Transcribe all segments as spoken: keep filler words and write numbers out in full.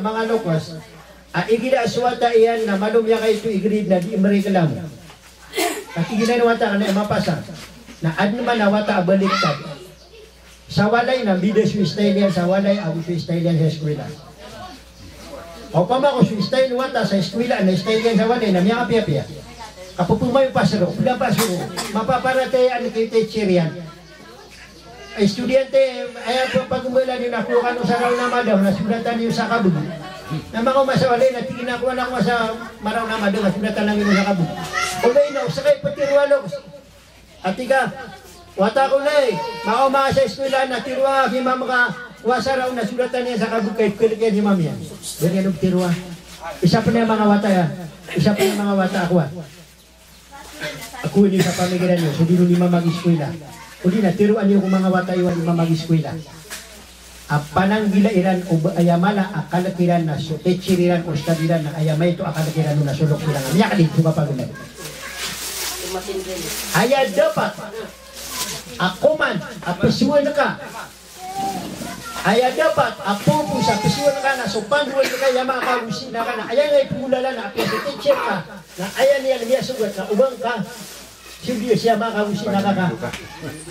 Manga lokes a igira a so wata iyan na malo miyakaito i grade na di mreklamo. Katii giyanan a wata ka na mapasa. Na aden man a wata a baliktad. Sa walay na mbida so style iyan sa walay ago so style iyan sa eskwela. Opama ko so style o wata sa eskwela na style iyan sa walay na miyakapiyapiya. Kapepemayo pasero, peda pasero, mapaparatiyaya ko teacher iyan. Ay, estudyante, aya pagombalan iyo na ko kano sa raw na madang na sodatan iyo sa kabeg. Na makaoma sa walay na tig iyan a ko anak ko sa maraw na madang na sodatan ami ko sa kabeg. Ogaid na o sekay petero a lokes a tig a wata ko lay, makaoma sa eskwela na tero a ki mam ka, kowa sa raw na sodatan iyan sa kabeg ka ipekelek iyan si mam iyan. Beri ano tero a. Isa pen a manga wata iyan. Isa pen a manga wata a kowa. Akowa niyo sa pamikiran iyo, so di niyo mamag-eskwela. O di na teroa niyo ko manga wata iyo a di mamag-eskwela. A pananggila iran o ba aya mala a kalek iran na so teacher iran, ustad iran na aya maito a kalek iran on na so lokes iran a miyakadid so kapagonad. Aya dapat a koman a pesowan ka Aya dapat a purpose a pesowan ka na so pandoan ka i ama ka ago si ina ka na aya nga ipegolalan a apiya so teacher ka na aya niyan miyasogat na o ba ngka so di si ama ka ago si ina ka ka.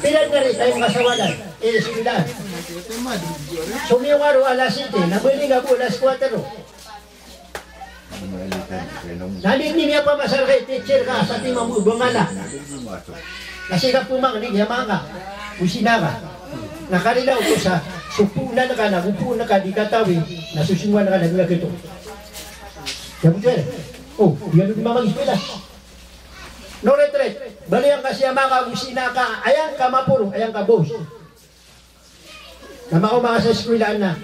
Pira ngka ri taim ka sa walay, eh, eskwela. Somiyong ka ro alas siyete, na bali ngka bo alas kwatro. Na di niyan miyapamasal ka i teacher ka sa tig mambo o ba ngka na. Na sii ka pemangni ki ama ka ago si ina ka. Na karila oto sa so poon ka na go poon ka di katawi na so songowan ka na di kaketo. Aya bo to, eh. O, di ka di mamag-eskwela. No retreat. Baliyan ka si ama ka ago si ina ka, aya ngka maporo, aya ngka boss. Na makaoma ka sa eskwelaan na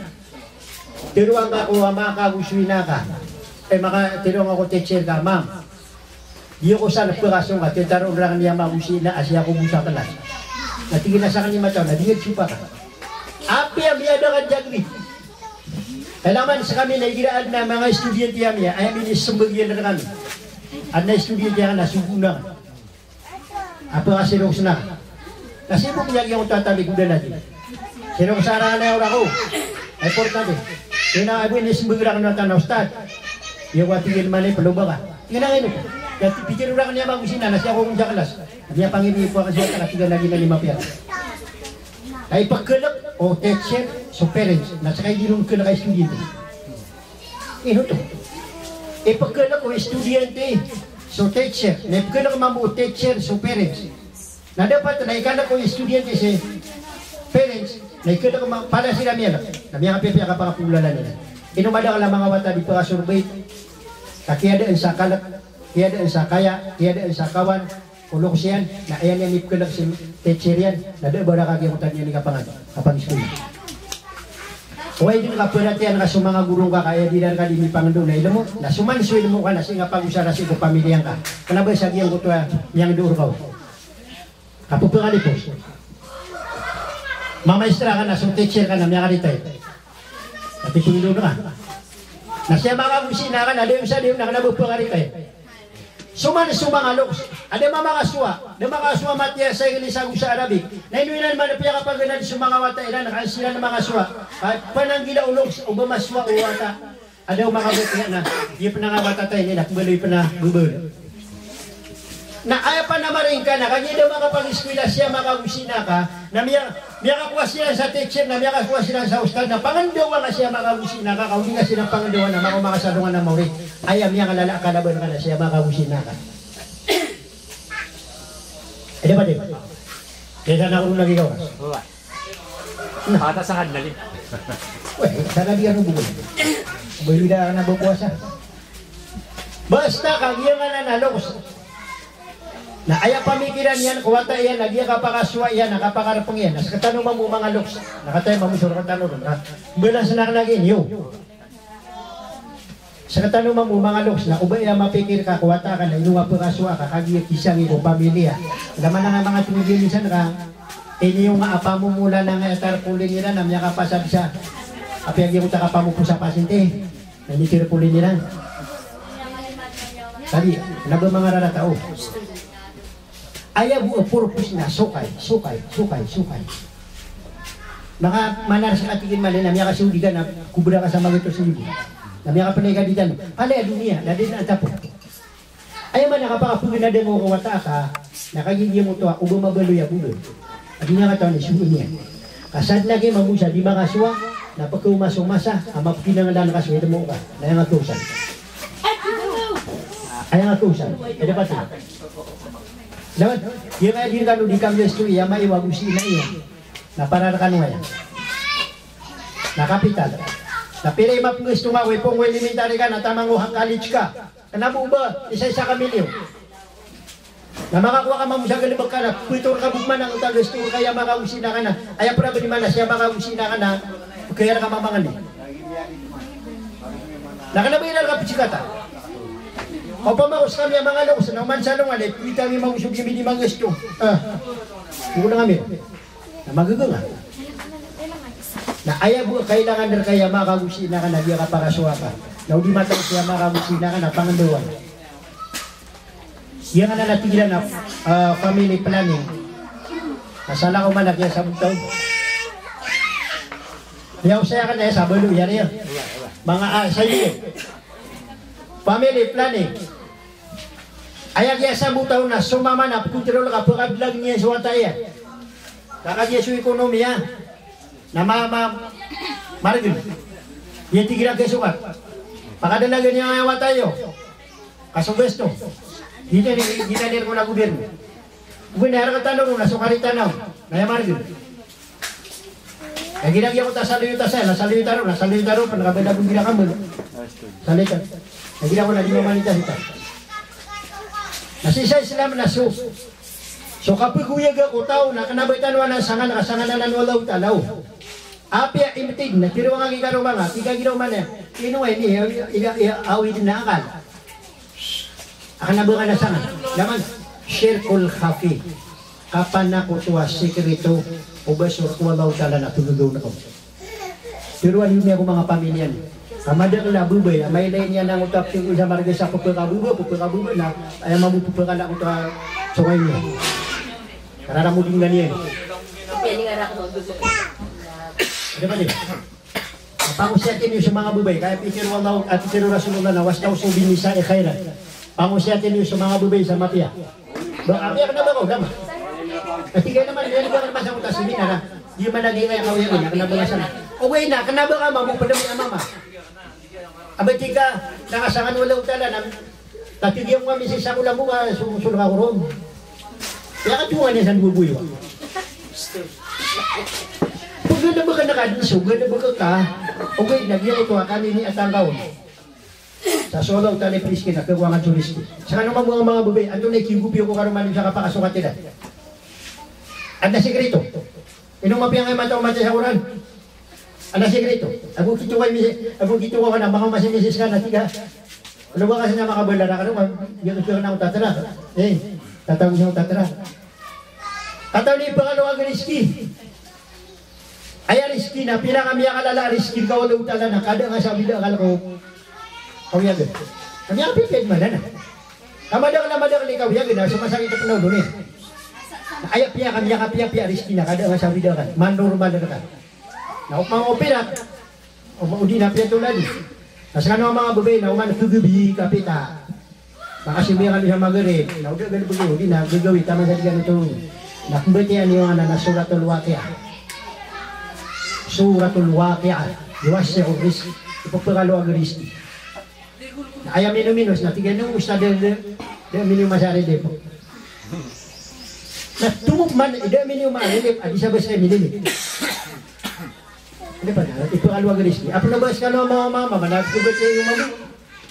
teroa ngka ko ama ka ago so ina ka. Eh, maka, teroa ngka ko teacher ka, ma'am. Di ako san pekasong ka, tetaroon raken i ama ago si ina a sii ako bo sa kelas. Na tig iyan a saken i mataw na di ngka di sopak. Apiya miyada ka di agree. Kailangan sekami na igira aden a manga estudyante ami a aya minisembag iyan rekami. Aden a estudyante ami na sogo na. Apa ka sirok sena? Na sibok niyan giyangkoto a tabi ko da lagi. Sirok sa arangan a ora ko. Ay, importante. Kena abo ini sembag raken a tana ustad. Iya ko a tig iyan mani peloba ka. Ina ino. Dati pikir raken i ama ago si ina na sii ako kon sa kelas. Niya pangini ko aken sa wata ka tig iyan lagi na lima piya. Ay, pekelek o teacher so parents. Na sekay di ron kelek a estudyante. Ino to? Ipekelek o estudyante so teacher, na ipekelek mambo o teacher so parents. Na dapat na ikalek o estudyante si parents, na ikelek mambo, palaya siran miyalek. Na miyakapiyapiya kapakapegolalan iran. Ino madakl a manga wata a di pekasorbay, ka kiyadaan sa kalek, kiyadaan sa kaya, kiyadaan sa kawan, o lokes iyan, na aya niyan ipekelek si teacher iyan, na da a ba raka giyangkoto a niyan i kapangad, kapangad sa eskol. Oway, di ngka perhatian ka so manga goro ngka ka aya di iran ka di mipangendo na ilmo, na so man so ilmo ka na sii ngka pagosara sii ko pamiliya ngka. Kena ba sa giyangkoto a miyangendo rka on. Kapepengalipos. Mamaestra ka na so teacher ka na miyakaretire. Ati pengendo ka. Na si ama ka ago si ina ka na da on sa di on na kena ba pengari ka. So man so manga lokes a da mamakasowa, da makasowa matiyas sa English ago sa Arabic. Na ino iran man a piyakapaganad so manga wata iran, ka an siran makasowa. Ka pananggila o lokes o ba masowa o wata. A da o manga batiya na, di pena nga wata tayo nila, kembali pena bebel. Na aya panamaring ka na, kagiya da makapag-eskwela si ama ka ago si ina ka, na miya, miyakakowa siran sa teacher, na miyakakowa siran sa ustad, na pangendawa nga si ama ka ago si ina ka, ka o di nga siran pangendawa na makaoma ka sa alongan a maori. Aya miyangalala a kalaban ka na si ama ka ago si ina ka. Aya pati. Kaya sana ako nung naging oras. Wala. Na. Pata sa kadnali. Weh, sana di ano bukol. Bali da ka na ba powasa. Basta kagiya nga na nalokes. Na aya pamikiran iyan ko wata iyan, na giya kapakasowa iyan, na kapakarepeng iyan, na sekatano mambo manga lokes. Na kataya mambo so rekatano ron, na balas na lagi niyo. Sekatano mambo manga lokes, na o ba aya mapikir ka ko wata ka na ino nga pekasowa ka, kagiya kisanggi ko pamiliya. Laman a nga manga tonggiyan isan ka, iniyo nga a pamomola na nga aya tarpolin iran na miyakapasad sa apiya giyangkoto a kapamopo sa pasinti. Na ini tirpolin iran. Tadi, na ba manga rarata o. Aya bo a purpose na sokay, sokay, sokay, sokay. Maka manar sa katigin mali na miyakasawdi ka na kobra ka sa magatos ribo. Na miyakapnay ka di tano. Palaya doniya, na di na tapo. Aya man a kapakapagana dn o kawata ka, na kagiya giya mo to a, o ba mabaloy a bobay. A di niyan katawan i sogo niyan. Ka sadn a giya mambo sa di makasowa, na pkaoma so masa a mapkinanglan ka so itmo ka. Na aya nga kausan. Aya nga kausan. Aya dapat. Lawan, giya nga di rkano di kanggasto i ama iyo ago si ina iyo. Na para rkano aya. Na kapital. Na pira i mapnggasto nga ko, ipon ko, elementary ka na taman ko, college ka. Kna bo ba, isa-isa ka milyon. Na makakowa ka mambo sa galbk ka na, pito rka bo man angkoto a gasto rka i ama ka ago si ina ka na. Aya pira ba di mana si ama ka ago si ina ka na, kaya rka mamangni. Na kna ba iran rka pzikata. Opama ko skami a manga lokes na oman sa alongan, eh, kwita mi mambo so giyami di manggasto. Ah. Bukon ami. Na magaga nga. Na aya bo a kailangan rka i ama ka ago si ina ka na di ka pakasowa ka. Na o di matao si ama ka ago si ina ka na pangndawan. Aya nga na tig iran a, ah, family planning. Na salakaw man a kiyasabot taw. Aya osay akn na aya sa balo, aya niyan. Manga, ah, sa iyo. Family planning. Aya kiyasabot taw na so mama na pkontrol ka, pkadlag iyan so wata iyan. Ka kagiya so ekonomiya na ma, ma, margn. Aya tig iran a kasokat. Pakadalagan iyan a wata iyo. Ka so gasto. Di na, di na, di na rk on a gobyerno. Ogaid na aya rk tano ron na so karita na on. Na aya margn. Aya gira giya ko ta saloy ta saya, na saloy ta ron, na saloy ta ron, pn ka ba da bo gira ka ml. Saloy ta. Aya gira ko na di mamani ta sita. Na sii sa Islam na so, so kapgoyaga ko taw na kna ba tano anan sangan, ka sangan anan o Allahu Ta'ala. Apiya imtid na tiro nga giya karoma nga, tig a gira oman iyan. Ino ini, iya, iya, iya, awid na akal. Akn a ba ka na sangan. Laman, shirkul khafi. Kapanakoto a sikreto o ba so rk o Allahu Ta'ala na pnggaw na kaw. Tharoa niyo ko manga pamilya niyo. Ka madakl a babay a mailay niyan angkoto a ptngkol sa marga sa pphakababa, pphakababa na aya mambo pphakala angkoto a songay niyan. Karara mo di ngganiyan. Ada pa di? Pangosiyati niyo so manga babay, ka aya pitharo o Allah, a pitharo o Rasulullah na, "Wastawsu bin nisa'i khairan." Pangosiyati niyo so manga babay sa mapiya. Ba, apiya kna ba ka, o dama. Ati kaya naman, yan ba ka naman sa kuta, sige na na. Di man lagi kaya kawin, kna ba ka sana. O, kaya na, kna ba ka, mama, pala mo, mama. Aba, tika, nakasangan wala utala, na Tapi di ako kami sa sakula mo ka, so, so nakakurong. Kaya ka tuwa niya sa bubuyo. Pag ganda ba ka nakadun, so ganda ba ka ka, okay, nagyan ko to, akani ni atangkaw. Sa solaw, tali, priski, na kakuha nga juristi. Sa kano mabuha nga mga babay, anto na ikigupi ako karoman sa kapakasukat nila. At na sikreto. Ino mapiya nga mata o mata sa Quran? Ana sikreto. Ago kito ka mi, ago kito ka na, manga masimisis ka na, tig a. Ano ba kasi na makabala na kano, ma-, yan ko na ako tatara. Eh, tatawag siya ako tatara. Tatawag ni pangalawa a rizki. Aya rizki na, pinakamiyakalala a rizki ka, wala utala na, kada nga sa bida ka lako. Kawiyagan. Kami ang pipid man, ana. Kamadakl a madakl i kawiyagan, na sumasakit a pnaw doni. Na aya piya ka, miyakapiyapiya a rizki na, kada nga sa bida ka. Manormal ka. Na opama opera, o ma-, o di na piyatolad. Na skano a manga babay na oman kagabi kapita. Makasimbay kano sa Maghrib, na o da galbk iyo, o di na gagawii taman sa di kano to. Na kmbatiya niyo anan a Suratul Waqiah. Suratul Waqiah, yuwassi'ur rizq. Ipphakaloag a rizki. Na aya minominos na tig iyan o ustad, da, da minomasa rilip. Na tomo man, da minomasa rilip, a di sa basa mililip. Ano pa na, ipphakaloag a rizki. Apo na basa kano a mama, mama, na kbatiya iyo mama.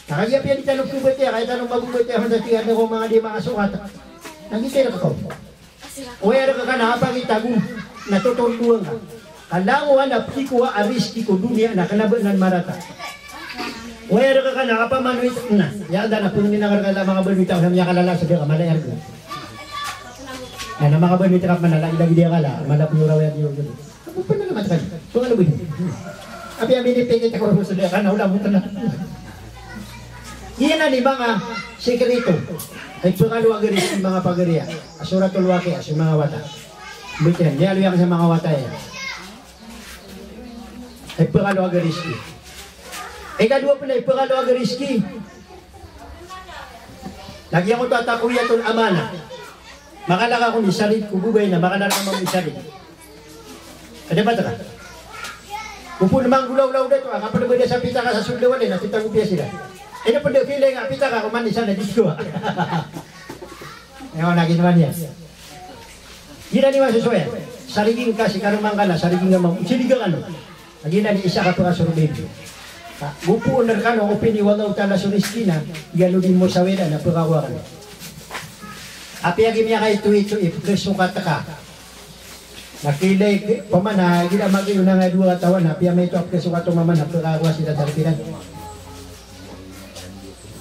Na kagiya piya di tano kbatiya, kaya tano mababatiya, man sa tig iyan ko manga di makasokat. Na gitira ka ko. Oway, rk ka na apakita go na totordoan ka. Ka langowan a pkikowa a rizki ko doniya na kna ba nan marata. Oway, rk ka na kapamanowit na. Aya da na pngni na rk a manga banowit a miyakalalasa da ka mala i rk. Na, na manga banowit a kapman a lagid-lagid iyan ka la, mala pngoraw iyan iyo. Kapoon na naman ka. Pangalawi. Apiya minipikit ako sa daka na, wala mo ka na. Iyan i manga sikreto. Ay pangalawa gari sa manga pagari a Suratul Waqiah, sa manga wata. Bitiyan, miyaaloy ako sa manga wata iyan. Ipkhalawag a rizki. Ikadowa pn a ipkhalawag a rizki na giyangkoto a taqwiyatul amanah. Makalaka ko ni sarig ko babay na makalaka mambo i sarig. Anda ba ta ka? Opama na manggolawla o dato a kapd a bada sa pitaka sa sold a walay na titago piya sila. Ino pd a kilay nga pitaka ko man isa na disko. Ino na ginawa niyan. Giyanan i masosowa iyan. Sarigin ka si karoma ngka na sarigin ka mambo. Sariga kano. Lagid anan i isa ka pkasorbay. Ka, gopoon rkano o piniwalaw tala so rizki na, iyalodi mo sa weda na pkakowa kano. Apiya giya miyakaito-ito i pkhasokat ka. Na kilay, pamana, gida magi unang a dowa katawan, apiya maito a pkhasokat o mama na pkakowa sida tarpiran.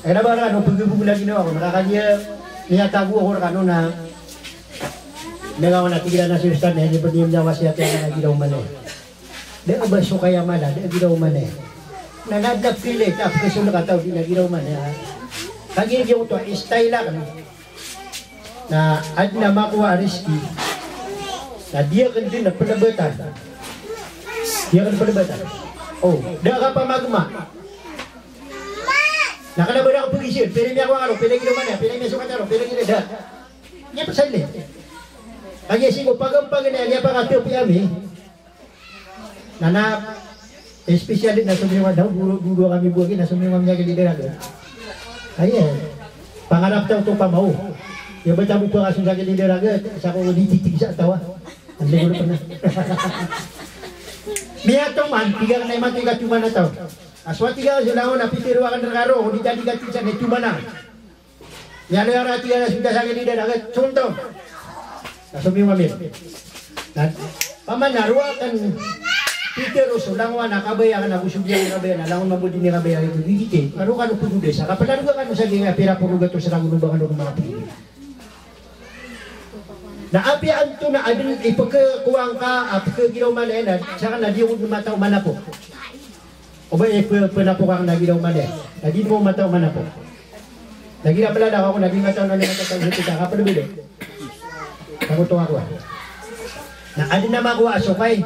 Ay na ba rkano, pgabog lagi na ako, nakakagiya, miyatago ako rkano na, miyakawa na tigilan na si Ustad na, hindi pa niya miyawasiyat iyan na gida oman iyan. Da a ba so kaya mala, da a giraw man iyan. Na nadn a pilay, ta pkhasold ka taw, di na giraw man iyan. Kagiya giyoto a style akn. Na adn a makowa a rizki. Na di akn dn a plbatan. Di akn plbatan. O, da ka pamagma. Na kna ba da ka pagizir, pira i miyakowa ka ron, pira i giraw man iyan, pira i miyasokat ka ron, pira i giraw da. Niyan pzalin. Kagiya sii ko pagampag iyan, niyan pakatp iyan ami. Na na especially na somiyong a daw, guro, guro kami bo aki, na somiyong a miyakilid a ragat. Aya, pangarap taw oto pamaw. Aya ba taw bo pakasold sa kilid a ragat, sa ko di titig sa taw a. Anda ko na pernah. Miyatoman, tig akn a imanto i katoman a taw. A so a tig akn so langon a pitharo akn rka ron, o di tadi katigsa na itoman akn. Aya na aya rati a na so da sa kilid a ragat, sonton. Na somiyong ami. Na, pamana roo akn pitharo so langon a kabaya akn ago so giyangkai a kabaya na langon mambo di niyan kabaya ito, di giti. Karo kano pgoda sa, kapalaroga kano sa giyangkai a pira polo gatos ragon o ba kano mapili. Na apiya antonaa dn i pkhakowa ngka a pkhagiraw man iyan na, sakn na di ako dn mataw manapok. O ba, eh, pe-, penapok akn a giraw man iyan. Na di dn ako mataw manapok. Na gira mlala ako na di mataw na di mataw sa kita, kapd bili. Kagoto ako a. Na adn a makowa a sokay.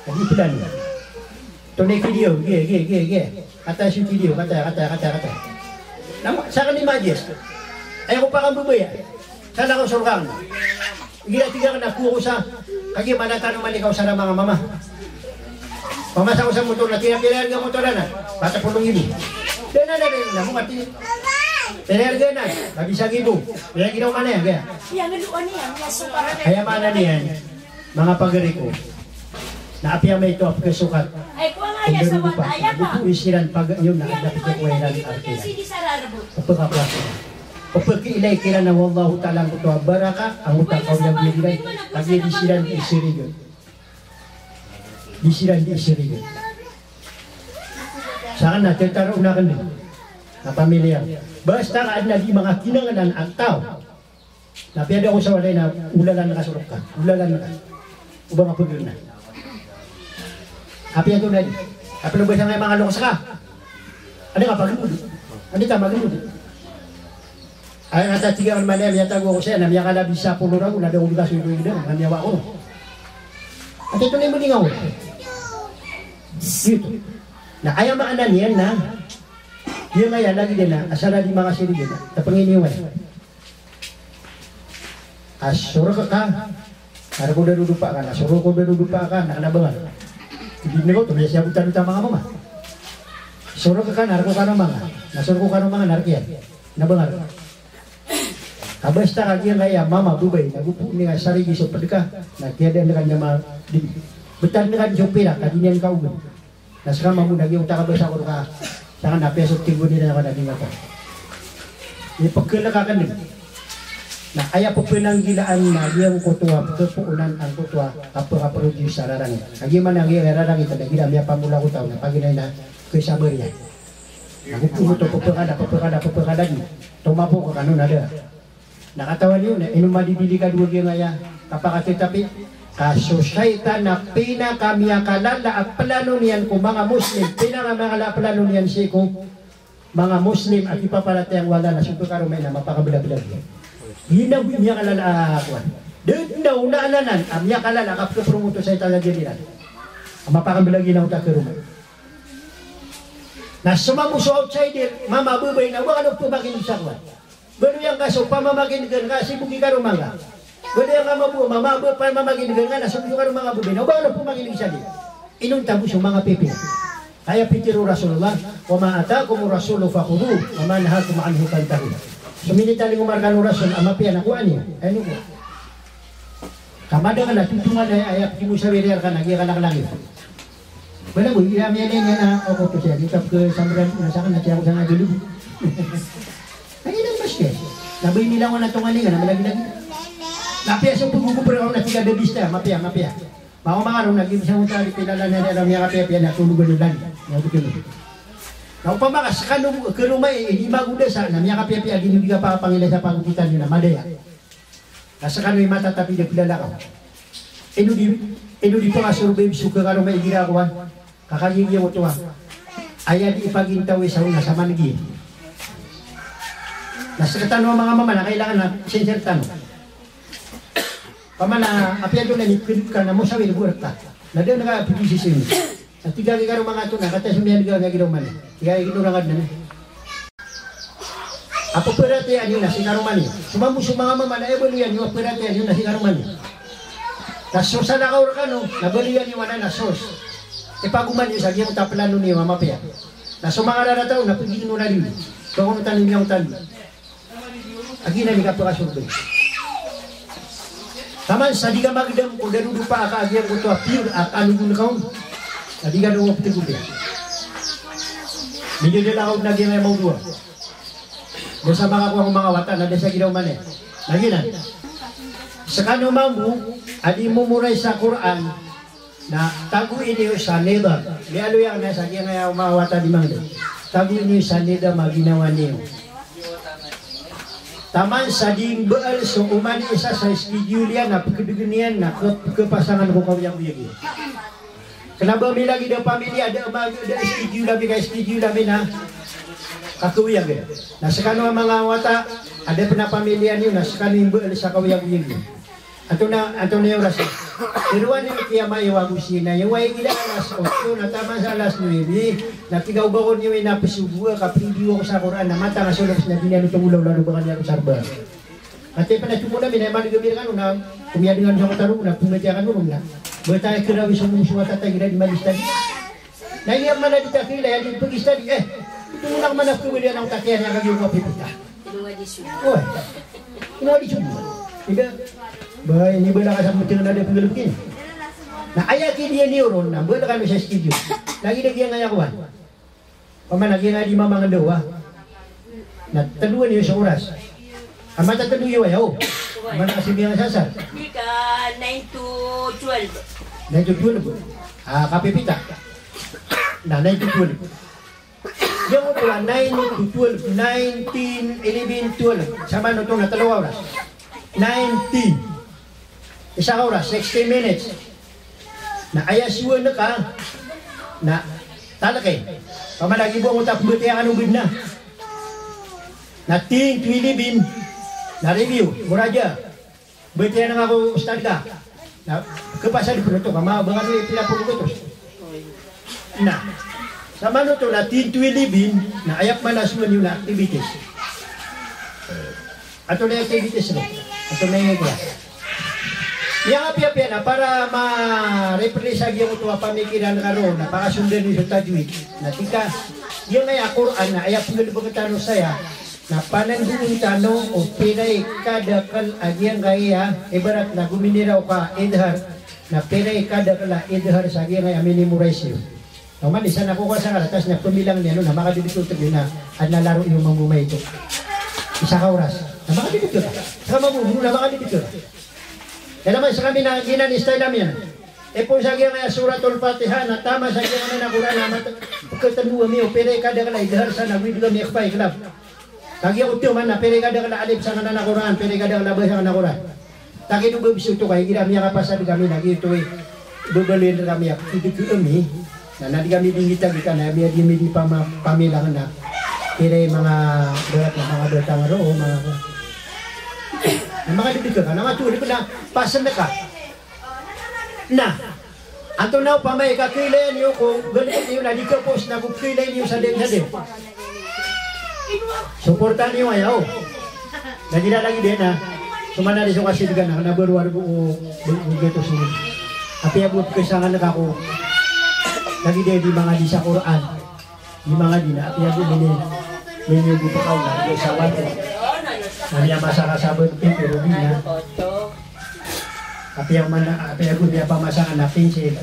Na di plano. Tonay kidiyo, gi, gi, gi, gi. Kata si kidiyo, kata, kata, kata, kata. Na sakn i majis. Aya ko pakambabaya. Sana ko sorga. Gira tig akn a kowa ko sa, kagiya mana tano man ikaw sa manga mama. Pamasa ko sa motor na, tig iyan, pira arga motor anan? Bata polong ini. Dn anan, dn anan, mo kati. Pira arga anan? Labis a gibo. Pira ginaw man iyan, kaya. Aya maana niyan, manga pagari ko, na apiya maito a pkhasokat o darodopa, na gopo i siran pagayon na adn a pkhakowa iran a rk iran. Pphakakowa. Pphakailay kiran a wallahu ta'ala angkoto a baraka, angkoto a kaoyagoyag iran, kagiya di siran di isirigan. Di siran di isirigan. Sakn na tataroon akn dn a pamilya. Basta ka adn a di manga kinanglan a taw. Na apiya da ko sa walay na olalan ka so rk ka. Olalan ka. O ba mapagr na. Apiya antonaa di. Apiya lo ba sa nga manga loks ka. Anda ka pagr mo di. Anda ka magr mo di. Aya kata tig akn man iyan, miyatago ako saya na miyakalabis sa polo ragon na da ko di kasoy ko ida na miyawa ko. Ati ito na imbali nga ko. Giyoto. Na aya maana niyan na, giyangkaya lagid iyan a asar a di makasirigin a, tapanginiwan. A so rk ka, na rk o darodopa ka, na so rk o darodopa ka, na kna ba nga. Di dn ko oto, miyasabotan oto a manga mama. So rk ka, na rk o karoma nga, na so rk o karoma nga, na rk iyan. Kna ba nga rk. Ka basta ka giyangkaya mama, babay, na gopo niyan sarigi so pd ka, na kiyadaan ka niyan ma, di, btad ka niyan so pirak, ka di niyan kaogan. Na ska mambo na giyoto a kabasa ko rka, sakn na apiya so tig o niyan a kna di ngka. Ipkhalk akn dn. Na aya pphanggilaan na giyangkoto a pkhapoonan angkoto a kapkhaproduce sa rarangit. Kagiya man a giya rarangit a da giyangkaya miyapamola ko taw na paginay na khasabar iyan. Na gopo oto pphakada, pphakada, pphakada di. Tomapok kano na da. Na katawan iyo na ino madidili ka dowa giyangkaya kapakatetapi, ka so shaytan na pinakamiyakalala a plano niyan ko manga Muslim, pinakamiyakala a plano niyan sii ko manga Muslim a kipaparatiyaya ko Allah na so pkaroma iyan na mapakablablag iyan. Giyanan bo i miyakalala a kowan. Da dn a onaan anan a miyakalala a kapkhapromote o shaytan a giyangkaya. Mapakamblagi na otak ko roma. Na so mambo so outsider, mama, babay na, ba kano pamakinig sa kowan. Baloy angka so pamamakinig ka, sibog i karoma ngka. Baloy angka mambo, mama, ba pamamakinig ka, na sibog i karoma ngka, babay na, ba kano pamakinig sa di. Inonta bo so manga pipiya. Aya pitero o Rasulullah, "Wa ma atakumur rasulu fakhudhuhu, wa ma nahakum anhu fantahu." So minitalingoma rkano o Rasul a mapiya na kowaa niyo. Aya niyo kowaa. Ka madakl a totongan aya, aya pitharo o Rasul a giya kanaklak iyo. Balagoy, iya miyanay niyan a, o, koto siya, di ka pkhasamran na sakn na tiya ko sangka galob. Na giyanan mas kaya. Na ba inilangon a tongan iyan na malagilagid. Na apiya so pagogopr ka on na tig a da bista, mapiya, mapiya. Manga manga ron na giya sa oto a di pilala na di alam iya kapiyapiya na tologan o langit. Na opama ka skano karoma i, di magoda sa, na miyakapiyapiya di niyo di kapapangilay sa pagokitan iyo na madaya. Na skano i matatap i da pilalakaw. Ino di, ino di pakasorbay so kakaroma igira kowan. Ka kagiya giyoto a aya di ipagintaw i sa ona sa manigi. Na sktano a manga mama na kailangan na sensel tano. Pamana apiya dn na ipkdka na mosawir bo rka. Na da ngka pdisisyon. Na tig a giya karoma ngka oto na katii so miyan'g a giya karoma niyan. Tig a giya karoma ngka oto na. A pphratiyayaan iyo na si karoma niyo. So mambo so manga mama na aya baloyan iyo a pphratiyayaan iyo na si karoma niyo. Na so salakaw rkano na baloyan iyo anan a source. Ipagoman iyo sa giyangkoto a plano niyo a mapiya. Na so manga rarata on na pgignoran iyo. Ba kono tano giyangkoto a giyanan i kapakasorbay. Taman sa di ka magdam ko darodopa a ka a giyangkoto a pure a kalogon ka on. Na di ka dowa ptgopi. Midalalakaw na giyanan a mawdo a. Bo sa makakowa ko manga wata na da sa giraw man iyan. Na giyanan. Skano mambo a di momorize sa Qur'an. Na tagoy niyo sa nidam. Miyaaloy akn a sa giyangkaya o manga wata di mangda. Tagoy niyo sa nidam a ginawa niyo. Taman sa di mbaal so oman i isa sa schedule iyan na pkdgn iyan na kep-, kepasangan ko kawiyagoyag iyan. Kna ba mi lagid a pamilya, da ma-, da schedule ami ka schedule ami na kakawiyag iyan. Na skano a manga wata, a da pn a pamilya niyo na skano i mbaal sa kawiyagoyag iyan. Antonaa, antonaa i oras? Irowa niyo kiyamay o ago sina iyo ay gila alas otso na taman sa alas nuebe. Na tig a o ba ko niyo inapsogoa ka pridiyo ako sa Qur'an na matang a so loks na di niyan oto ngolawla o ba ka niyan oto sarba. Ati pn a tsomo na minay madg a mir kano na komiyadngan sa kotaro na pmbatiya kano ron na. Bata i kirawi so mong so wata ta igira di mag-study. Na iya man a di ta kila, iya di pag-study, eh. Ito mo na ka man a pagkabalian ang takiyan niya kag iyo kapipita. Oy. Ino di subo. Ida. Ba, ini bala ka sa pagkabalian na da pagkabalian. Na aya ki diyan iyo ron, na bala ka no sa studio. Lagi na giya nga yakuan. Paman lagi nga di mamang dawa. Na tlo iyo sa oras. Ama ta tlo iyo ayaw. Ama na kasi biya nga sasar. Di ka nine to twelve. Nine to twelve. Ah, kapipita. Na, nine to twelve. Giyoto a nine to twelve, nine, ten, eleven, twelve. Samanoto na tlo a oras. Nine, ten. Isa ka oras, sixty minutes. Na aya siwan ka, na talaki. Paman lagi bo ang utak bete ang ano gid na. Na ten to eleven, na review, muraja. Batiya na nga ko ustad ka. Na, kapasad ko na to, kama, baka na ipila po ko to. Na, samanoto na ten to eleven, na aya pman a suman iyo na activities. Ato na activities no. Ato na iyo kaya. Iya nga piyapiya na para ma-replace a giyoto a pamikiran ka ron, na pakasondan iyo so tajwid. Na tig ka, iya nga aya Qur'an, na aya pnggalbk tano saya, na panandoon tano o pira i kadakl a giyangkaya, ibarat na gominiraw ka idhar, na pira i kadakl a idhar sa giyangkaya minimorize iyo. Oman isa na kokowa sa karatas na pmilang niyan on na makadidito tg iyo na adn a laro iyo mambo maito. Isa ka oras. Na makadidito ka. Sa mambo na makadidito ka. Kaya naman sa kami na giyanan i style ami iyan. Ipon sa giyangkaya Suratul Fatiha na taman sa giyangkaya na Qur'an na mat-, pkhatndo ami o pira i kadakl a idhar sa na wid kami ikhfa, iqlab. Kagiya oto man na pira i kadakl a alif sa nganan a Qur'an, pira i kadakl a ba sa nganan a Qur'an. Taki do ba bisoto ka, igira miyakapasad kami na giyoto i babaloyin rkami a pkidg ami. Na, na di kami di ngitag i ka na, miya di mi di pama-, pamilang na. Pira i manga barat na manga batang roo, manga ko. Na manga didg ka, na manga tulik na, pasan ka. Na, Antonaa opama i kakhailay niyo ko galbk iyo na di kapos na ko kakhailay niyo sa dn sa dn. Suporta niyo aya o. Na di na lagid iyan a so manari so kasidgan na kna ba rowar bo ko bo ko gatos niyo. Apiya bo pkhasangan ka ko lagid iyan di mangadi sa Qur'an. Di mangadi na apiya bo mini mini bo pkaw na di sa wato. Na miyamasa ka sa bnti pero di na. Apiya mana apiya bo miyapamasa ka na pinsil.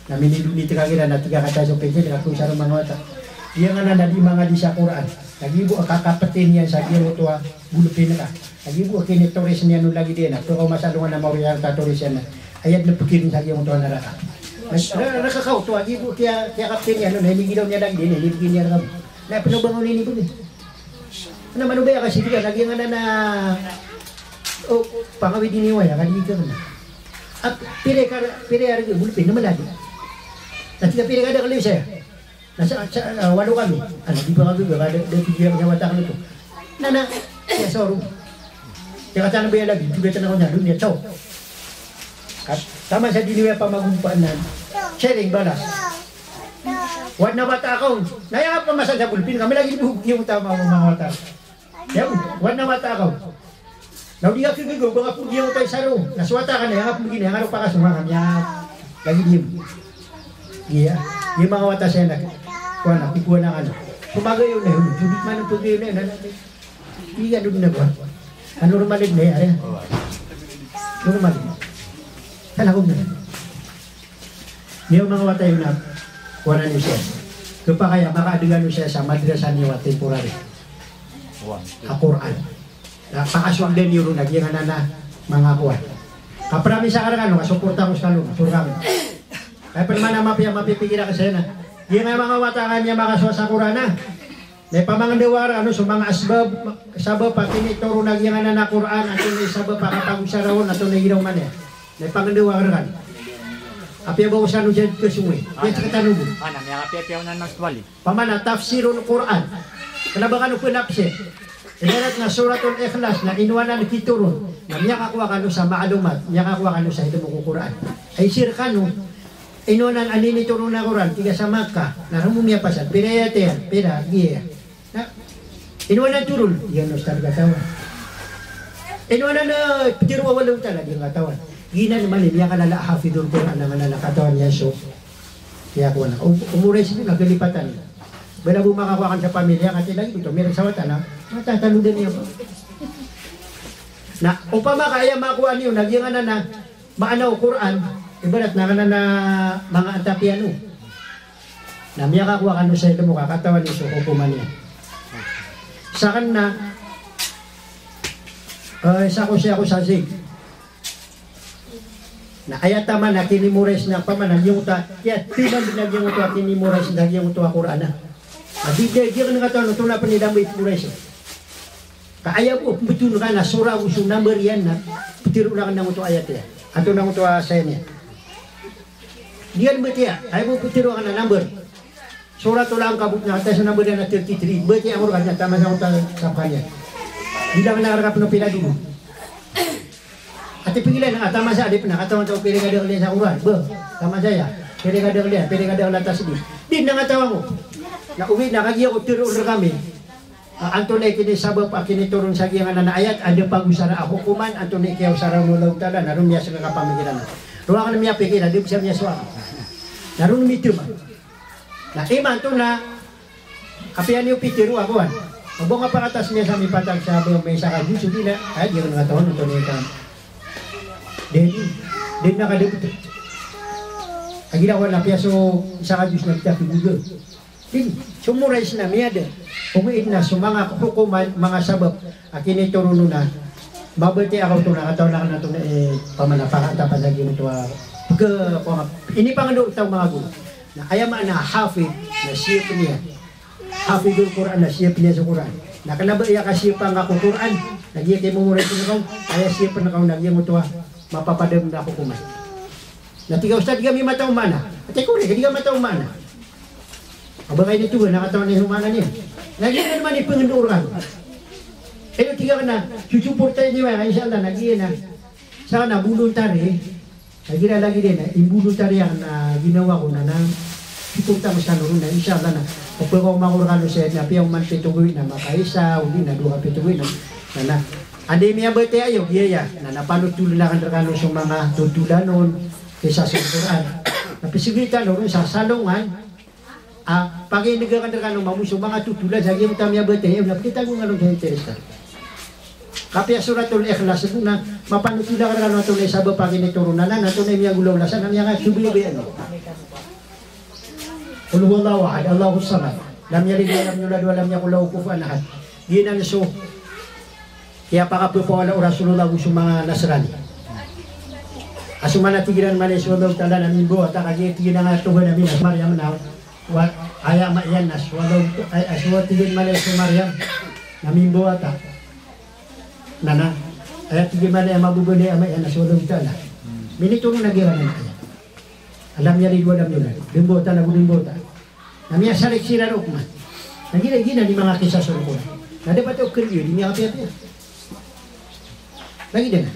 Na minidonate ka kiran na tig a kata so pinsil ka ko sa roo manga wata. Giyanan a di mangadi sa Qur'an. Lagid bo a kakaptin iyan sa giyoto a golpen ka. Lagid bo a kinitoris iyan o lagid iyan a pkaw masa alongan a maori a katoris iyan a aya dn pkirin sa giyoto a naraka. Na raka ka oto lagid bo kiya kiyakaptin iyan o na inigiraw niyan lagid iyan a inibgay niyan rkam. Na pn o ba ngka on inibgay. Na mano ba aya kasidgan a giyanan a o pangawid ini waya ka di ka kna. At pira ka pira a rk golpen na maladi. Na tig a pira ka da kaliw saya. Na sa sa walo kami. Ano di ba kami ba da da pira ka wata kami to. Na na ya soro. Ya kata na ba aya lagid juga tana ko niyan doniya so. Taman sa di niyo pamagompaan na sharing balas. Wad na wata ako. Na aya pamasa sa golpen kami lagid bo giyoto a manga wata. Aya bo, wad na wata ako. Na o di ka khagigaw ba nga pn giyoto i sa roo. Na so wata ka na aya nga pn gina aya nga roo pakasong ka na aya lagid iyan. Iya. Iya manga wata saya na. Kowan a pikowan a kano. So magayon na iyan. So di man pagayon na iyan. Iya dn na ba. Ano normal na iyan. Normal. Kala ko na. Niyo manga wata iyo na kowan a niyo saya. Khapakay a makaadn kano saya sa madrasa niyo a temporary a Qur'an. Na pakasold iyo ron a giyanan a manga kowan. Kapramis akn rkano ka suporta ko skano, sor kami. Kaya pn mana mapiya mapipikir akn saya na giyanan a manga wata ka niyan makasowa sa Qur'an a. Na ipamangndao akn rkano so manga asbab, sabap a kinitoron a giyanan a Qur'an, antonaa i sabap a kapagosara on, antonaa i giraw man iyan. Na ipangndao akn rkano. Apiya ba osan o jad kasong i. Aya sktano bo. Mana, miyakapiyapiya onan mas tuwali. Pamana tafsirul Qur'an. Kna ba kano pnapsir. Ibarat na Suratul Ikhlas na ino anan kitoron. Na miyakakowa kano sa maalumat, miyakakowa kano sa ilmo ko Qur'an. Ay sir kano. Ino anan a initoron a Qur'an, tig a sa Makkah, na roo mo miyapasad, pira ayat iyan, pira, giya. Na, ino anan toron, giyanan ustadh katawan. Ino anan, eh, pitharo o Allahu Ta'ala, di katawan. Giyanan man i miyakalala a hafidhul Qur'an, na nganan a katawan iyan so. Kaya ko na, um, umores mo na kalipatan. Bala bo makakowa kano sa pamilya, kati lagi bo to, mira sa wata na, matatalodan iyan. Na, opama ka aya makowa niyo, na giyanan a, maana o Qur'an, ibarat na nganan a manga antap iyan o. Na miyakakowa kano sa ilmo ka katawan iyo so hokoman iyan. Sakn na, eh, isa ko siya ko sa Zaid. Na aya taman a kinimores na pamana giyoto a, kiyatiman na giyoto a kinimores na giyoto a Qur'an a. Na di, di, di kn katawan oto na pn i dambo i mores. Ka aya bo pmbtoon ka na sora ko so number iyan na ptharoon akn na oto ayat iyan. Antonaa oto a saya niyan. Di iyan mbatiya, aya bo ptharoon akn na number. Suratul Ankabut na, atay so number iyan na thirty-three. Mbatiya ako rka na tamasa oto a sapkaniyan. Di lang na rka pn o pira dn. Ati pigilan na, a, tamasa, di pn a katawan ta o pira i kadakl iyan sa Qur'an. Ba, tamasa aya. Pira i kadakl iyan, pira i kadakl a tasbih. Di na katawan ko. Na ogaid na kagiya ko tharoon rkami. A, antonaa i kinisabap a kinitoron sa giyanan a ayat, a da pagosara a hokoman, antonaa i kiyaosara o Allahu Ta'ala, na roo miyasng a kapamikiran. Roo akn miyapikir, a da bisa miyasowa. Na roo mitm. Na imanto na, apiya niyo pitharo a kowan. Ba nga pakatas niyan sa mipatag sa ba may isa ka juz, di na, ay, di akn katawan, antonaa i ka. Di, di, di na kadabot. Agira kowan, apiya so isa ka juz na kita pigugo. Di, so mores na miyada. Ogaid na so manga hokoman, manga sabap a kinitoron on na mabatiya ako oto na katawan akn oto na, eh, pamana pakaantapan sa giyoto a pk-, pama-, inipangndao rktano manga guro. Na aya maana a hafidh na siyap niyan. Hafidhul Qur'an na siyap niyan so Qur'an. Na kna ba aya kasiyapa ngka ko Qur'an, na giya kiyamomores rka on, aya siyapn rka on na giyoto a mapapadalm na hokoman. Na tig a ustadh, di kami mataw maana. Ati ko ri, di ka mataw maana. Aba ka initoron, na katawan iyan so maana niyan. Na giyanan man i pangndao rkano. Ino tig akn na, susuporta iyo, insha Allah, na giyanan. Sa kna voluntary, na igira lagid iyan, i voluntary akn na Ginawa ko na na, ipon tano sa noron na, insha Allah na, o pekaoma ko rekano sa aya na piyaoman pito gawii na makaisa, o di na dowa ka pito gawii na, na, na. Anda i miyabatiya iyo, giyaya, na, na panotolen aken rekano so manga totolan on, kisa so Qur'an. Na pisigi tano ron sa salongan, a, pakinig aken rekano mambo so manga totolan sa giyangkoto a miyabatiya iyo, na pekitago ngka ron sa interes tano. Kapiya Suratul Ikhlas bo na, mapanotol aken rekano antonaa i sabap a kinitoronan, antonaa i miyagolawla san, na miyakasobayabaya niyo. Qul huwallahu ahad, Allahus samad, lam yalid wa lam yulad wa lam yakul lahu kufuwan ahad. Giyanan so kiyapakapepawala o Rasulullah ago so manga Nasrani. A so mana tig iran mambo so Allahu Ta'ala na mimbawata, kagiya tig iran a Tuhan ami na so Maryam na, wa, aya ama iyan na so Allahu, ay, a so tig iran mambo so Maryam na mimbawata. Na, na, aya tig iyan mambo a mababaloy a ama iyan na so Allahu Ta'ala. Minitoron a giranan aya a lam yalid wa lam yulad. Di mbawata, na di mbawata. Na miyasarik siran roo man. Na giya, giyanan i manga kisa so Qur'an. Na dapat o keliyo, di miyakapiyapiya. Lagid anan.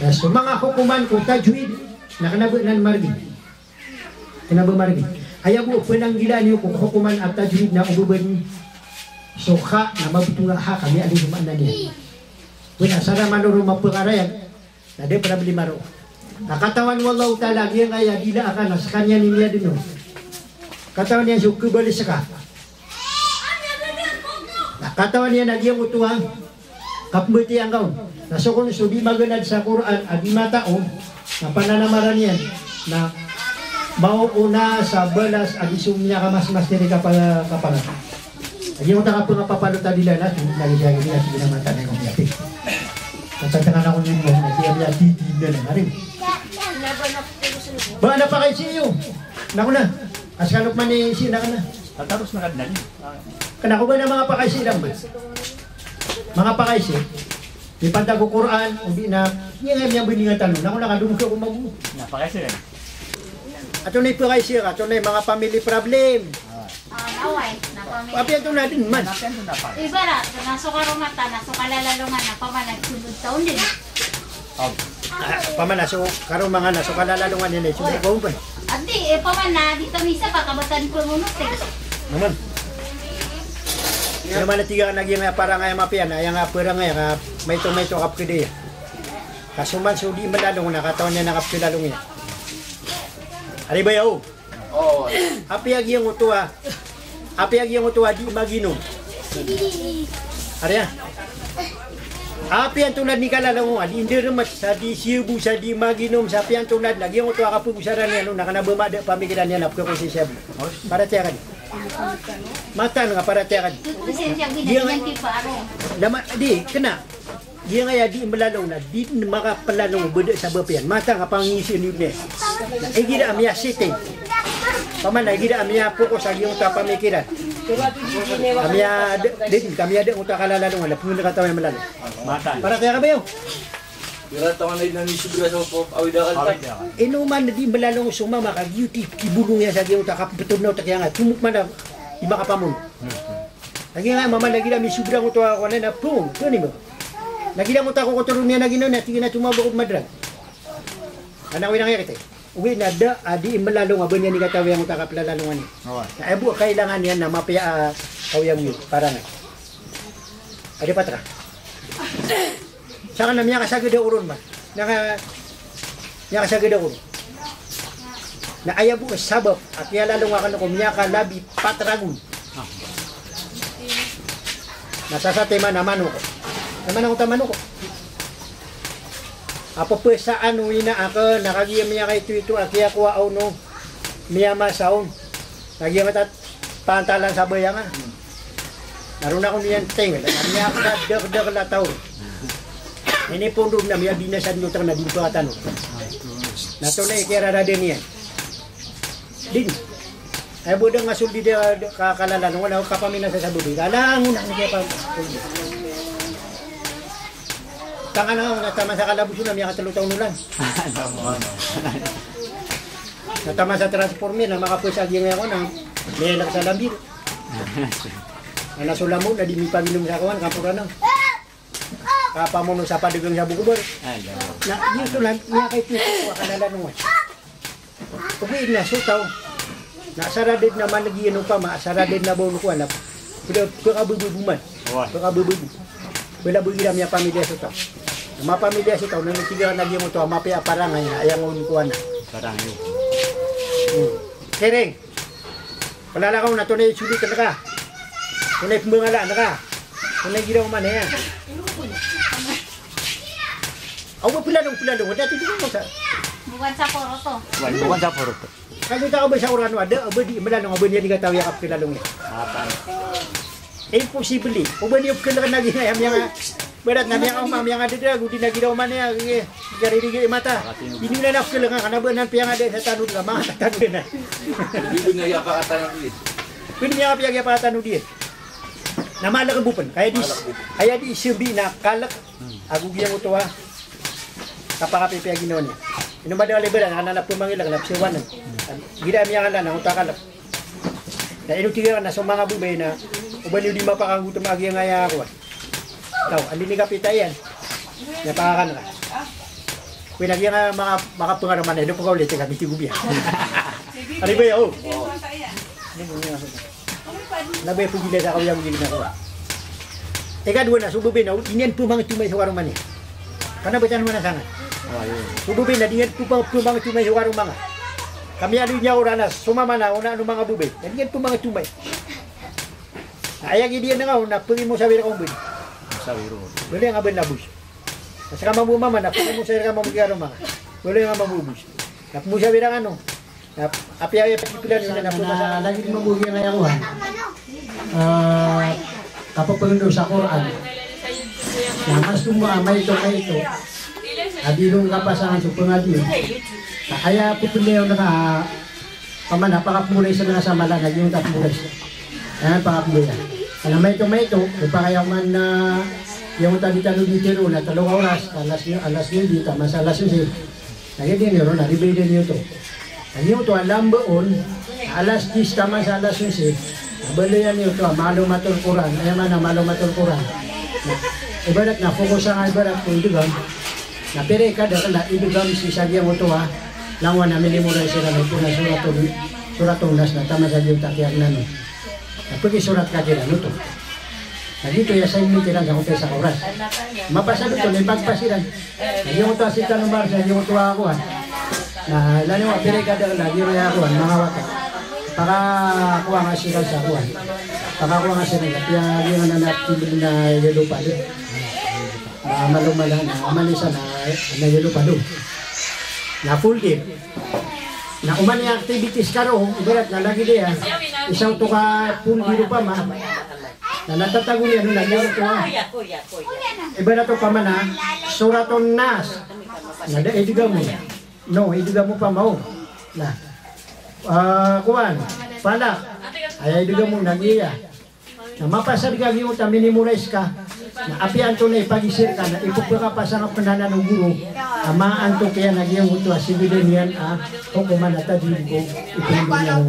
Na so manga hokoman ko tajwid, na kena ba anan margin. Kena ba margin. Aya bo a penanggilaan iyo ko hokoman a tajwid na o ba ba niyan so kha na mabetong a kha ka miyaaloy so maana niyan. Wen, asar a manoron mapengarayag, na da problema roo. Na katawan o Allahu Ta'ala a giyangkaya dila a kha na sekaniyan i miyadeno. Katawan iyan so kebales ka. Na katawan iyan a giyangkoto a kapembatiyaa ngka on. Na so kon so di maganad sa Qur'an a di matao, na pananamaran iyan na maoona sa balas a di so miyakamasmas tiri kapa-, kapangat. Lagid o ta kapengapapalo ta dila na, lagid, lagid, lagid, lagid na mata na ikaw miyati. Tatangan ako niyan mo, na di a miyati, di na na, ari. Ba na pakaisi iyo. Naku na. As ka Lukman i si na ka na. Tatarus na ka dina ni. Kena ko ba na manga pakaisi lang ba? Manga pakaisi. Di pantag ko Qur'an, o di na, niyan nga miyambandingan tano. Naku na ka, domo ka ko mago. Na pakaisi lang. Ato na ipakaisi ka, ato na i manga family problem. Ah, away, na pamilya. Apiya antonaa den man. Apiya antonaa pa. Ibarat, na so karomatan, na so kalalalongan, na paman a sumud taon den. Ah, paman a so karomatan, na so kalalalongan iyan, na sumud taon den. Adi, eh, paman na di kami sa pakabotan ko ngunot, eh. Naman. Naman a tiga na giyangkaya parangay a mapiya na, aya nga parangay a maito-maito a kapekeda iyan. Ka so man so di malalong na katawan iyan a kapekeda lalong iyan. Ari ba yaw? Oo. Apiya giyangkoto a, apiya giyangkoto a di maginom. Ari a. Apiya antonaa den i kalalangon a di nderemet sa di siyebo sa di maginom sa apiya antonaa den a giyangkoto a kapegosaran iyan on na kena ba mada pamikiran iyan a pekakonsensya bo. Paratiyaya ka di. Mataan nga paratiyaya ka di. Giyangkaya, di, kena. Giyangkaya di malalong na, di makapalalong o beda sa bapiyan. Mataan nga pangisi niyo niyan. Igira a miyasitting. Paman a igira a miyapokus a giyangkoto a pamikiran. Ka miyada, di, ka miyada angkoto a kalalalongan, na pengena katawan a malalong. Mataan. Paratiyaya ka ba iyo? Ino man di malalong so mama ka giyoto i kibolong iyan sa giyangkoto a kapetod na otak iyan nga. Tomok man a di makapamono. Lagid nga mama, lagid a misobra angkoto a kowan na pong, pong ni mo. Lagid angkoto a kokotoron iyan a ginawa niyan, tig iyan a tomabok o madrag. Ana ko inang iya kita. Ogaid na da a di malalong a ba niyan i katawi angkoto a kapelalalongan iyan. Na aya bo a kailangan iyan na mapiya a kawiyagoyag, parangay. Adi patra. Saka na miyakasagad ako ron ba? Naka, miyakasagad ako ron. Na aya bo sabap a kiyalalong aken ko miyakalabi pat ragon. Na sasatiman a mano ko. Taman ako ta mano ko. A pepesaan o ina aken, na kagiya miyakaito-ito a kiyakowa on o miyamasa on. Na giya nga tat pantalan sa baya nga. Na ron ako niyan tingel, na miyakadakdakl a taw. Inipondod na miyabinasa den otak na di mpakatano. Na tonaa i kiyararaden iyan. Din. Aya bo den nga soldi da, da, ka, kalalan, wala kapaminasa sa bebay. Kalangon ako kiyapa-, tangan ako, na taman sa kalabos na miyakatelo taon olan. Na taman sa transformer na makapos a giyangkaya ko na, miyalak sa lambir. Na so lamod na di mipanginom sa kawan, kampora na. Kapamono sa padegang sa Bukobar. Na, giyoto na, miyakaito ko a kalalan on. Ogaid na so taw na asar a da dn a maneg iyan opama, asar a da dn a ba on kowan a pd a pkabababo man. Oway. Pkabababo. Bala bo igira miyapamilya so taw. Na mapamilya so taw na ino tig iyan a giyangkoto a mapiya a parangay na aya ngka on kowan a. Parangay. Hmm. Kereng. Palala ka on na tonay solit ka. Tonay pmbangala ka. Tonay giraw man iyan. Aw ba plalong, plalong. Wada ti di ko sa. Bukan sa poroto. Oway, bukan sa poroto. Kagiya ta ka ba sa oran o ada, a ba di malalong, a ba niyan di katawi a kapkilalong iyan. Mataan. Imposible. O ba niyo pkhalkan a giyangkaya miyanga, ibarat na miyanga, miyanga dada, go di na giraw man iyan, eh, gari di giri mata. Ini na pkhalkan ka na ba nan piyanga da sa tanod ka, manga tanod na. Pwede niyan piyagi a pakatanod iyan. Na malek bo pn. Kaya di, kaya di sabi na kalek. Ago giyangkoto a kapakapipiya ginawa niyan. Ino ba da kaliberan, anan a pmangilek na psiwanan. Gida miyangala na oto a kalek. Na ino tig iyan na so manga babay na, o ba niyo di mapakanggotom a giyangkaya kowan. Taw, andi ni kapita iyan. Na pakakan ka. Pwede giyangkaya manga, manga pngarman na, ino pkawali, tig a mitigo biya. Ari ba ya, o. Na ba ipogilay sa kawiyang gilid na kowan. Ikadowa na, so babay na, di niyan pmangtomay so karoma niyan. Kna ba tano man a sangan. So babay na, di niyan pmang-, pmangtomay so karoma nga. Kamialoy niyan oran a so mama na, ona ano manga babay. Na di niyan pmangtomay. Na aya giya di niyan nga, na pagimosawir ka on bn. Mosawir on. Baloy nga bn na bos. Na ska mambo mama na, pagimosawir ka mambo ki karoma nga. Baloy nga mambo bos. Na pmosawir ka ano. Na apiya, apiya pipila niyo na, na lagid mambo giyangkaya kowan. Ah, kapapangndo sa Qur'an. Na mas tumba a maito, maito. A di ron kapasangan so pangadi. Na aya pipila niyo na ka, pamana, pakapmulay sa manga samala na giyangkoto a pmulay. Aya pakapmulay. Ana maito, maito, opama ka oman na giyangkoto a di tano di tero na telo ka oras, alas niyo, alas niyo di, taman sa alas onse. Lagid iyan ron, na dividean iyo oto. Lagid iyo oto a lamba on, alas diyes taman sa alas onse, na baloyan iyo oto a malumatul Quran, aya maana a malumatul Quran. Na, ibarat na fokus angka ibarat ko idgham, na pira i kadakl a idgham sii sa giyangkoto a langowan a minimorize iran a ipon a Suratul, Suratul Nas na taman sa giyangkoto a kiyagnan on. Na pagisurat ka kiran oto. Na giyoto i assignment iran sangkoto a isa ka oras. Mapasad oto na ipagpas iran. Na giyangkoto a sitan o Mars, na giyangkoto a kowan. Na ilaya niyo a pira i kadakl a giyangkaya kowan, manga wata. Pakakowa nga siran sa kowan. Pakakowa nga siran sa, kiya, giyangkanan a timbl na yellow pad. Na malo mala na, oman isa na, na yellow pad. Na folder. Na oman i activities ka roo, ibarat na lagid iyan, isa oto ka folder opama. Na natatago niyan on na giyangkoto a, ibarat opama na Suratun Nas. Na da idgham on. No, idgham opama on. Na, ah, kowan, Falaq. Aya idgham on na giya. Na mapasad ka giyangkoto a minimorize ka. Na apiya antonaa i pagizir ka na ipphakapasang a pn anan o guro a maana anto kiyan a giyangkoto a sigilan iyan a hokoman a tajwid ko ipndoon iyan.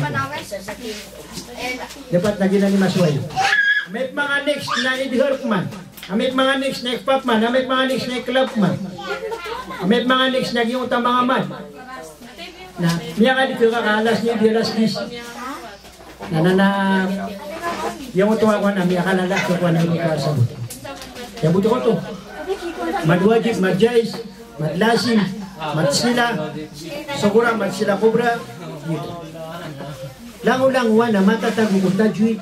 Dapat na giyanan i masowa iyo. Amay pman a next na idhar pman. Amay pman a next na ikhfa pman. Amay pman a next na iqlab pman. Amay pman a next na giyangkoto a manga mad. Na miyakadkha ka alas nine, alas diyes. Na, na, na, giyangkoto a kowan a miyakalala so kowan a giyangkoto a sabot. Aya botol oto. Mad wajib, mad jaiz, mad lazim, mad sila sughra, mad sila kubra. Giyoto. Langolangowan a matatago ko tajwid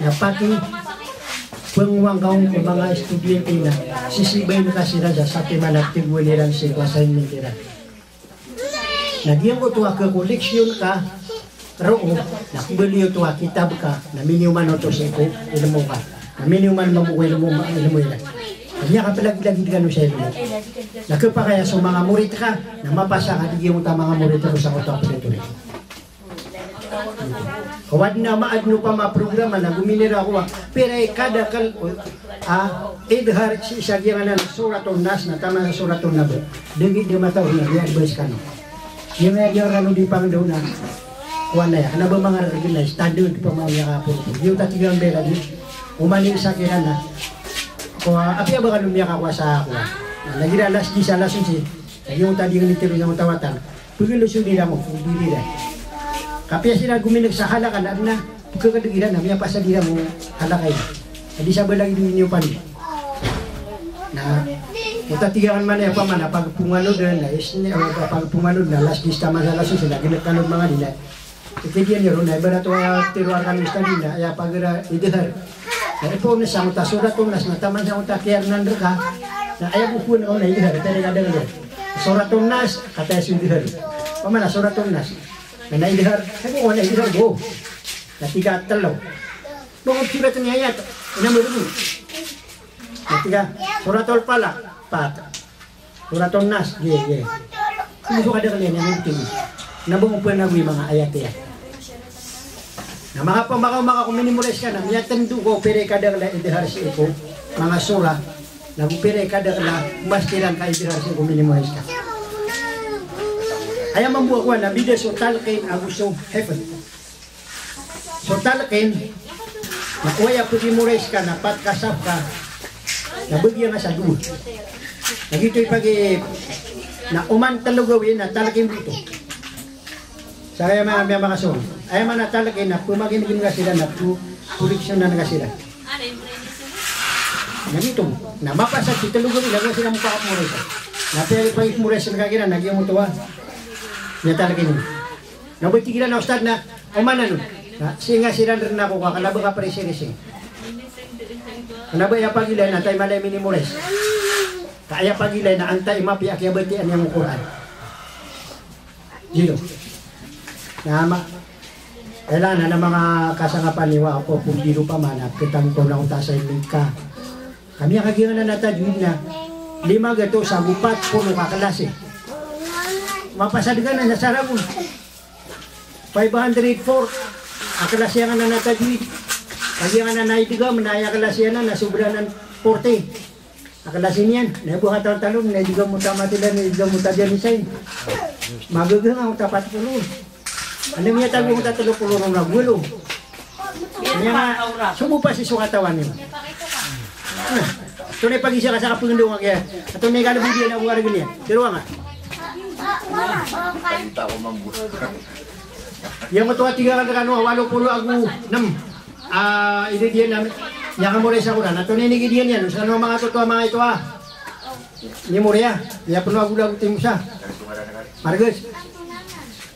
na pakipangowang ka on ko manga estudyante na sisibain ka siran sa satiman a tig iran sii ko assignment iran. Na giyangkoto a khakoleksyon ka roo, na khabaloy oto a kitab ka, na miniyoman oto sii ko ilmo ka. Na miniyoman mambo ko ilmo, ilmo iran. Na miyakaplagilagid kano sa ilmo. Na khapakay a so manga morit ka, na mapasad ka di giyangkoto a manga morit roo sa oto a pd oto. Ka wadn a maadn opama a programa na gominira ko a pira i kadakl a idhar sii sa giyangkanan a Suratun Nas na taman sa Suratun Naba. Da giya di mataw na giya advice kano. Giya miyagiyar kano di pangndao na kowan aya. Kna ba manga rgn na standard opama a miyakaporo. Giyoto a tig iyan a ba lagid. Oman i isa kiran na. Ko, apiya ba kano miyakakowa sa kowan. Na lagid a alas diyes, alas onse. Giyoto a di ngn itero sa giyangkoto a wata. Pegel o so dira mo, pegel dira. Kapiya siran gomineg sa halakha na, na pegel dira na miyapasad iran o halakha iran. Adi sa balag i di niyo pani. Na, o tatigangan man aya pamana, pagpungan o den, na isne, eh, pagpungan o den, na las dista man sa las dista, na ginekanon manga dina. Ikediyan iyo ron, na ibarat o aya tero arkan ustadi na, aya pagera idhar. Na ipo na sangota suratun nas, na taman sangota kiyar nan reka. Na aya buku na ona idhar, tero kadang dia. Suratun nas, kata aya so idhar. Pamana suratun nas. Na idhar, aya buku na idhar, bo. Na tiga telo. Bo, suratun ayat. Ina mo dulu. Na tiga, suratul Falaq, pat. Suratun Nas, ge, ge. Kumoso ka da kaliyan iyan, iyan. Na bo mo panagoy manga ayat iyan. Na manga pamakaw, manga ko minimorize ka na, miyatendo ko pira i kadakl a idhar sii ko manga sura, na go pira i kadakl a mas kiran ka idhar sii ko minimorize ka. Aya mambo a kowan na bida so talqin ago so hifdh. So talqin, na oway a pagimorize ka na pat ka safha, na bagiyan ka sa dowa. Na giyoto i pagi, na oman telo gawii na talqin bo oto. Sa aya ma-, miyamakasowa. Aya maana a talqin na pamaginegin ka siran na po-, poriksyonan ka siran. Na giyoto, na mapasad so telo gawii na go siran mapamorize. Na pagimorize ka kiran na giyoto a miyatalqin. Na ba tig iran a ustad na, oman anon? Na, sii nga siran ren ako ka, kena ba ka presirising. Kena ba aya pagilay na, antaa i mala i minimorize. Ka aya pagilay na, antaa i mapiya a kiyabatiya niyan o Qur'an. Giyoto. Na, ma-, kailangan na manga kasangkapan iyo a, apo, pundiro pa man, a, petang ko na oto a assignment ka. Ka miyakagiya ngka anan a tajwid na lima gatos ago pat polo ka klase. Mapasad ka anan sa Saragon. Five hundred four a klase iyan anan a tajwid. Kagiya ngka anan a idgham na aya klase iyan anan na sobra anan forty a klase niyan. Na bo kataltalon na idgham o ta mathilan, na idgham o ta janisain. Magaga ngka o ta pat polo. Anda miyatago o ta telo polo ron ago walo. Aya nga, sobo pa sii so katawan iyo. Na, antonaa i pagisa ka sa kapengendo nga kiya. Antonaa i kalebod iyan a wareg iyan. Tero nga. Aya nga oto a tiga ka rekano a walo polo ago nem. A, inigiyan iyan a, aya ka morize sa Qur'an. Antonaa i inigiyan iyan. Sa ano manga toto a manga ito a. Ini morize. Aya peno ago lago timosa. Margas.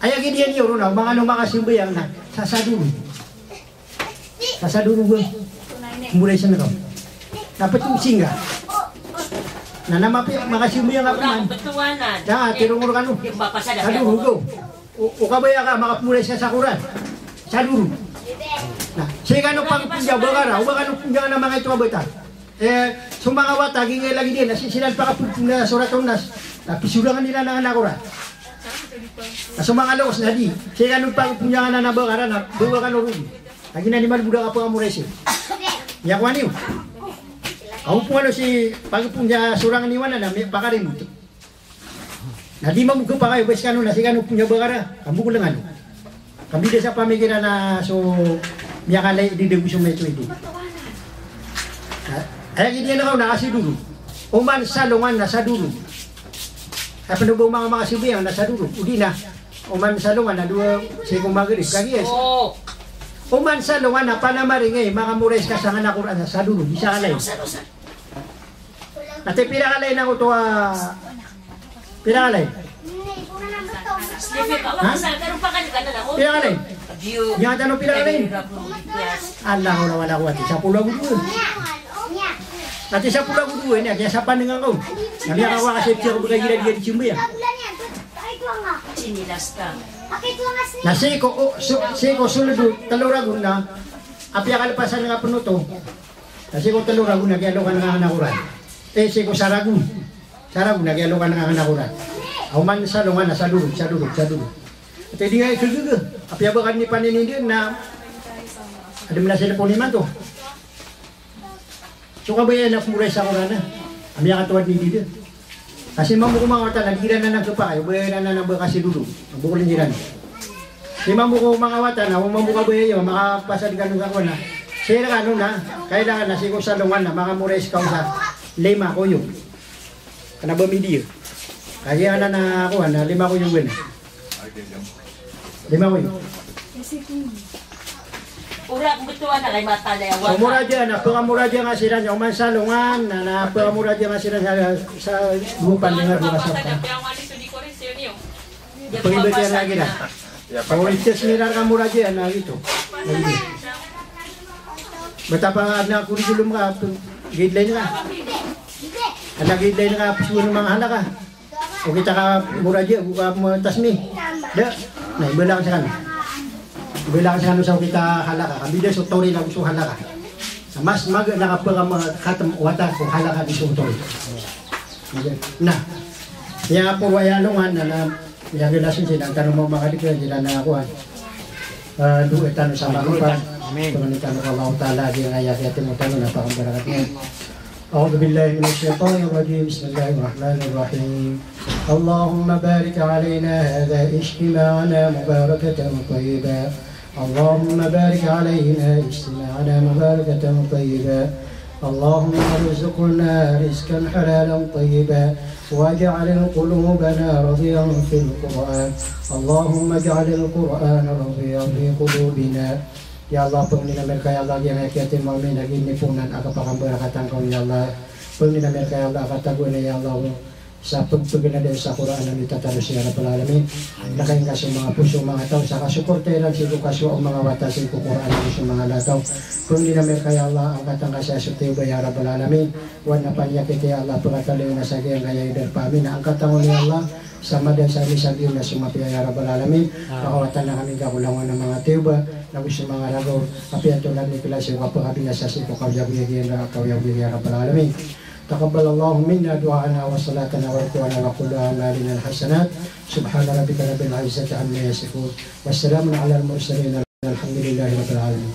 Aya gidiyan iyo ron a, manga ano manga sambayang na. Sa sadoro. Sa sadoro ba? Morize na ka. Na peto singa. Na, na mapiya, makasambayang ka man. Na, tero ngka rekano. Sadoro, go. O, o kabaya ka, makapmorize ka sa Qur'an. Sadoro. Na, sii kano pagponja Baqarah, o ba kano ponja na manga ito a bata. Eh, so manga wata, giyangkai lagid iyan, na sii siran pakaponja Suratun Nas. Na, pisorangan iran anan a Qur'an. Na, so manga loks na di. Sii kano pagponja anan a Baqarah, na, bawa kano rodi. Lagid iyan a di man bo da kapamorize. Iya ko aniyo. Aw po ano si pagpon iyan sorangan iyo anan a miyapakarimot. Na di mambo kapakay o ba sii kano na sii kano pon iyan Baqarah. Kambo ko lengan. Kambida sa pamikiran a so miyakalay di dago so mito idi. Na, aya gidiyan a kaw na kasadoro. Oman sa longan na sadoro. Aya peno ba o manga makasambayang na sadoro. O di na. Oman sa longan na dowa sii ko Maghrib. Kagiya sa. Oman sa longan na panamaringay, makamorize ka sangkanan a Qur'an na sadoro. Di sa kalay. Ati pira kalay na oto a, pira kalay? Ha? Pira kalay? Aya tano pira kalay? La hawla wala quwwata, sapolo ago dowa. Ati sapolo ago dowa ini, ati sa pandengan ka on. Na miyakawa ka sa ipsiya ko baka gira di sambayang. Na sii ko, o, so, sii ko soled o telo ragon na, apiya kalepasan nga peno oto. Na sii ko telo ragon na kiyalokan ka anan a Qur'an. Eh, sii ko saragon. Saragon na kiyalokan ka anan a Qur'an. Oman sa longan na sadoro, sadoro, sadoro. Ati di nga ikagaga. Apiya ba ka di paninindin na, adi mena sa cellphone imanto. So kabaya na pmorize sa Qur'an a. A miyakatowad ni dida. Ka sii mambo ko manga wata na di iran anan kepakay, o ba iran anan a ba kasadoro. Bokol iran. Sii mambo ko manga wata na, o mambo kabaya iyo, makapasad kano sa kowan na. Sii rekano na, kailangan na sii ko sa longan na, makamorize ka on sa lima koyog. Kena ba midiya. Kagiya anan a kowan na, lima koyog anan. Lima ko. Ora ko betowan a kay mata na iyan. So muraja, na pekamoraja nga siran, oman sa alongan, na, na pekamoraja nga siran sa, sa dowa pn dn a dowa ka sabta. Pengibet iyan lagi na. O, i-test iran ka moraja na gioto. Lagi. Betapa na curriculum ka, guideline ka. Adn a guideline ka, pesoon o manga halaka. O kita ka moraja, go ka matasmi. Da. Na, ibalang sa kano. Ibalang sa kano sa o kita halaka. Kambida so tori na go so halaka. Mas maga na kapag, ah, khatam wata ko halaka di so tori. Na, iya poro aya alongan na, na, iya gelasin sii na tano mo makadikla sii na kowan. Ah, doa tano sa manga ropa. Amin. Pangni tano ko Allah Ta'ala, di nga iya kiyatimo tano na pakambarakat niyan. أعوذ بالله من الشيطان الرجيم. بسم الله الرحمن الرحيم. اللهم بارك علينا هذا اجتماعنا مباركة طيبة. اللهم بارك علينا اجتماعنا مباركة طيبة. اللهم ارزقنا رزقا حلالا طيبا. واجعل قلوبنا رضيا في القرآن. اللهم اجعل القرآن ربيع في قلوبنا. Ya Allah, pangnin ami rka ya Allah, giyangkaya kiyatimo ami na gii niponan a kapakambarakatan ka on ya Allah. Pangnin ami rka ya Allah, a katagoan, ya Allah, sa pagpaganad sa Qur'an a mitataros, ya Rabbal Alamin. Na kaingka so manga poso o manga taw sa kasuporta iran sii ko kasowa o manga wata sii ko Qur'an ago so manga lataw. Pangnin ami rka ya Allah, angkatan ka saya so tiyoba, ya Rabbal Alamin. Oway na paniyakit, ya Allah, pekataloy na sa giyangkaya i darpa ami na angkatan on, ya Allah, sa mada sa ini sa giya na so mapiya, ya Rabbal Alamin. Amin. Pakawatan na kami ka ko langon a manga tiyoba, na go so manga ragaw, apiya tolan i klasi o kapakabinasa sii ko kaoyagoyag iyan a kaoyagoyag, ya Rabbal Alamin. تقبل الله منا دعاءنا وصلاتنا وركوعنا وكل أعمالنا الحسنات. سبحان ربك رب العزة عما يصفون. وسلام على المرسلين. والحمد لله رب العالمين.